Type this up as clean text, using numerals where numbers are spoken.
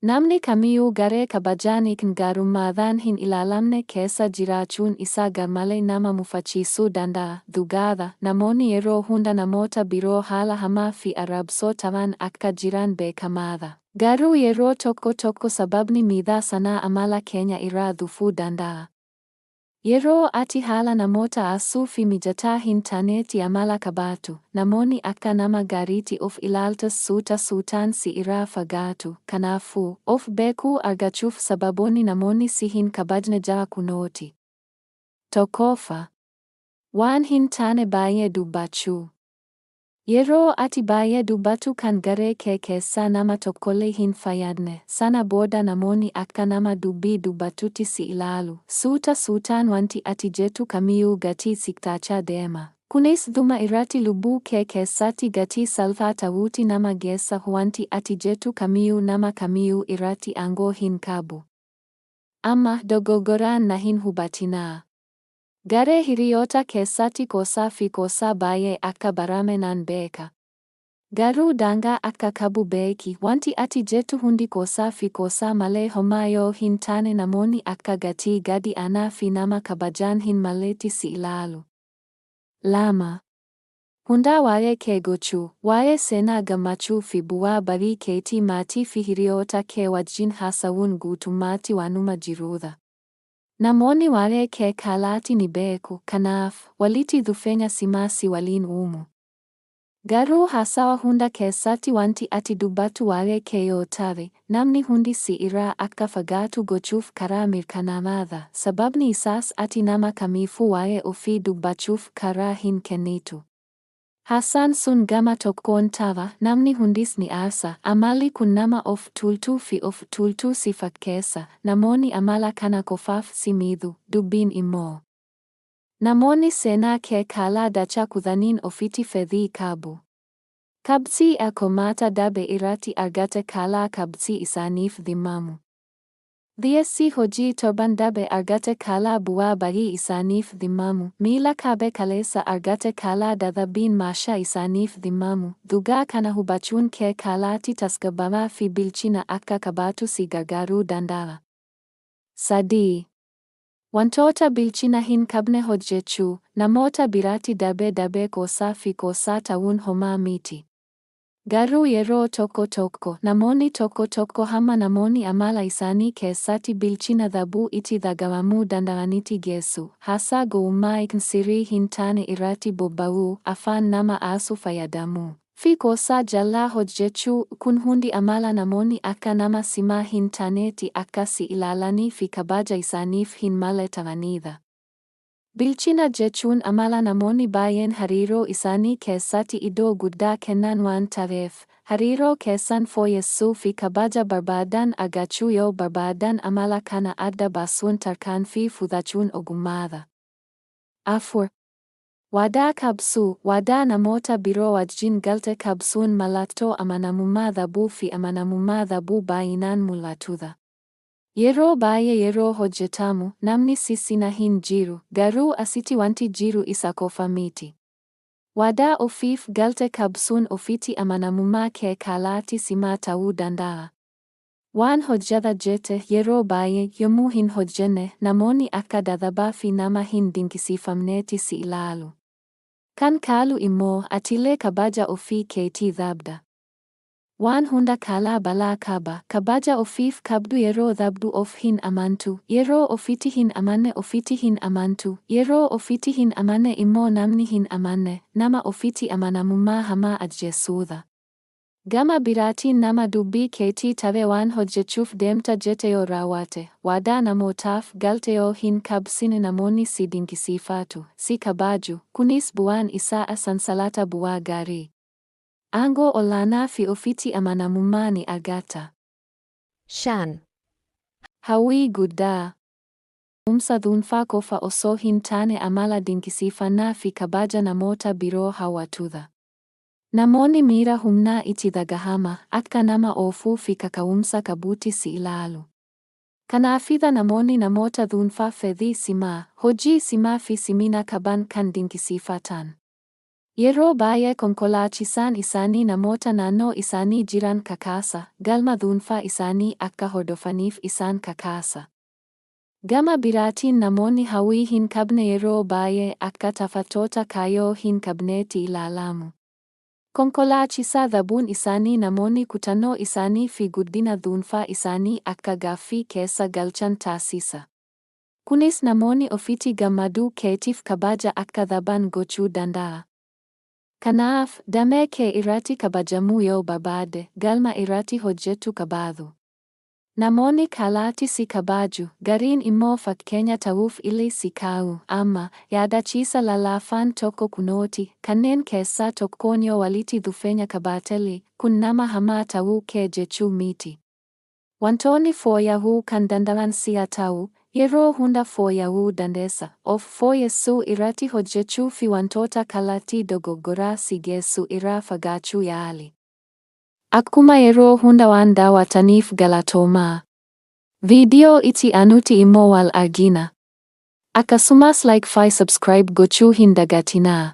Namni kamiyyuu garee kabajaan ykn gaarummaadhaan hin ilaalamne keessa jiraachuun isaa garmalee nama mufachiisuu danda'a. Dhugaadha, namoonni yeroo hunda namoota biroo haala hamaa fi arrabsoo ta'an akka jiran beekamaadha. Garuu yeroo tokko tokko sababni miidhaa sanaa amala keenya irraa dhufuu danda'a. Yeroo ati haala namoota aarsuu fi mijataa hin taanetti amala qabaattu, namoonni akka nama gaariitti of ilaaltus suuta suutaan si irraa fagaatu. Kanaafuu, of beekuu argachuuf sababoonni namoonni si hin kabajne ja'a kunooti. Tokkoffaa. Waan hin taane baay'ee dubbachuu. Yeroo ati baay'ee dubbattu kan garee kee keessaa nama tokkollee hin fayyadne, sana booda namoonni akka nama dubbii dubbatutti si ilaalu. Suuta suutaan wanti ati jettu kamiyyuu gatii siqxaachaa deema. Kunis dhuma irratti lubbuu kee keessatti gatii salphaa ta'uutti nama geessa. Wanti ati jettu kamiyyuu nama kamiyyuu irratti aangoo hin qabu. Amma, dogoggoraan na hin hubatinaa. Garee hiriyoota keessatti qoosaa fi qoosaa baay'ee akka barame nan beeka. Garuu daangaa akka qabu beeki. Wanti ati jettu hundi qoosaa fi qoosaa malee homaa yoo hin taane, namoonni akka gatii gadi aanaa fi nama kabajaan hin malletti si ilaalu. 2. Hundaa waa'ee kee gochuu. Waa'ee seenaa gammachuu fi bu'aa ba'ii keetii maatii fi hiriyoota kee wajjin haasa'uun guutummaatti waanuma jiruudha. Namoonni waa'ee kee caalaatti ni beeku, kanaaf, walitti dhufeenya cimaa si waliin uumu. Garuu haasawa hunda keessatti wanti ati dubbattu waa'ee kee yoo ta'e, namni hundi si irraa akka fagaatu gochuuf karaa mirkanaa'aadha, sababni isaas ati nama kamiifuu waa'ee ofii dubbachuuf carraa hin kennitu. Haasaan sun gama tokkoon ta'a, namni hundis ni aarsa. Amalli kun nama of tuultuu fi of tuultuu si fakkeessa. Namoonni amala kana qofaaf si miidhu, dubbiin immoo, namoonni seenaa kee caalaa dachaa 10n ofitti fedhii qabu. Qabxii A qormaata darbe irratti argatte caalaa qabxii isaaniif dhimmamu. Dhiyeessii hojii torban darbe argatte caalaa bu'aa ba'ii isaaniif dhimmamu. Miila cabe kaleessa argatte caalaa dadhabbiin maashaa isaaniif dhimmamu. Dhugaa kana hubachuun kee caalaatti tasgabbaa'aa fi bilchina akka qabaattu si gargaaruu danda'a. 3. Wantoota bilchina hin qabne hojjechuu. Namoota biratti darbee darbee qoosaa fi qoosaa ta'uun homaa miti. Garuu yeroo tokko tokko, namoonni tokko tokko hamma namoonni amala isaanii keessatti bilchina dhabuu itti dhaga'amuu danda'anitti geessu. Haasaa gowwummaa ykn sirrii hin taane irratti bobba'uu, afaan nama aarsu fayyadamuu, fi qoosaa jalaa hojjechuu, kun hundi amala namoonni akka nama cimaa hin taanetti akka si ilaalanii fi kabaja isaaniif hin malle ta'anidha. Bilchina jechuun amala namoonni baay'een hariiroo isaanii keessatti iddoo guddaa kennan waan ta'eef, hariiroo keessan fooyyessuu fi kabaja barbaadan argachuu yoo barbaaddan amala kana adda baasuun tarkaanfii fudhachuun ogummaadha. 4. Waadaa cabsuu. Waadaa namoota biroo wajjin galte cabsuun mallattoo amanamummaa dhabuu fi amanamummaa dhabuu baay'inaan mul'atudha. Yeroo baay'ee yeroo hojjetamu, namni si cinaa hin jiru, garuu asitti wanti jiru isa qofa miti. Waadaa ofiif galte cabsuun ofitti amanamummaa kee caalaatti cimaa ta'uu danda'a. Waan hojjedha jette yeroo baay'ee yommuu hin hojjenne, namoonni akka dadhabaa fi nama hin dinqisiifamneetti si ilaalu. Kan caalu immoo, atillee kabaja ofii keetii dhabda. Waan hunda caalaa balaa qaba. Kabaja ofiif qabdu yeroo dhabdu of hin amantu. Yeroo ofitti hin amanne ofitti hin amantu. Yeroo ofitti hin amanne immoo namni hin amanne. Nama ofitti amanamummaa hamaa ajjeesuudha. Gama biraatiin, nama dubbii keetii ta'e waan hojjechuuf deemta jette yoo raawwatte, waadaa namootaaf galte yoo hin cabsine, namoonni si dinqisiifatu, si kabaju, kunis bu'aan isaa sansalata bu'aa gaarii, aangoo olaanaa fi ofitti amanamummaa ni argata. 5. Hawwii guddaa. Umsa dhuunfaa qofa osoo hin taane amala dinqisiifannaa fi kabaja namoota biroo hawwatudha. Namoonni miira humnaa itti dhagahama, akka nama oofuu fi kaka'umsa qabuutti si ilaalu. Kanaafidha namoonni namoota dhuunfaa fedhii cimaa, hojii cimaa fi cimina qaban kan dinqisiifatan. Yeroo baay'ee konkolaachisaan isaanii namoota naannoo isaanii jiran kakaasa, galma dhuunfaa isaanii akka hordofaniif isaan kakaasa. Gama biraatiin namoonni hawwii hin qabne yeroo baay'ee akka taphattoota kaayyoo hin qabneetti ilaalamu. Konkolaachisaa dhabuun isaanii namoonni kutannoo isaanii fi guddina dhuunfaa isaanii akka gaaffii keessa galchan taasisa. Kunis namoonni ofitti gammaduu keetiif kabaja akka dhaban gochuu danda'a. Kanaaf, damee kee irratti kabajamuu yoo barbaadde, galma irratti hojjechuu qabaadhu. Namoonni caalaatti si kabaju, gariin immoo fakkeenya ta'uuf illee si kaa'u. Amma, yaadachiisa lallaafaan tokko kunooti, kanneen keessaa tokkoon yoo walitti dhufeenya qabaatellee, kun nama hamaa ta'uu kee jechuu miti. Wantoonni fooyya'uu kan danda'an si'a ta'u, yeroo hunda fooyya'uu dandeessa. Of fooyyessuu irratti hojjechuu fi wantoota kallattii dogoggoraa si geessu irraa fagaachuu yaali. Akkuma yeroo hunda waan daawwattaniif galatoomaa. Viidiyoo itti aanutti immoo wal argina. Akkasumas like fi subscribe gochuu hin dagatinaa.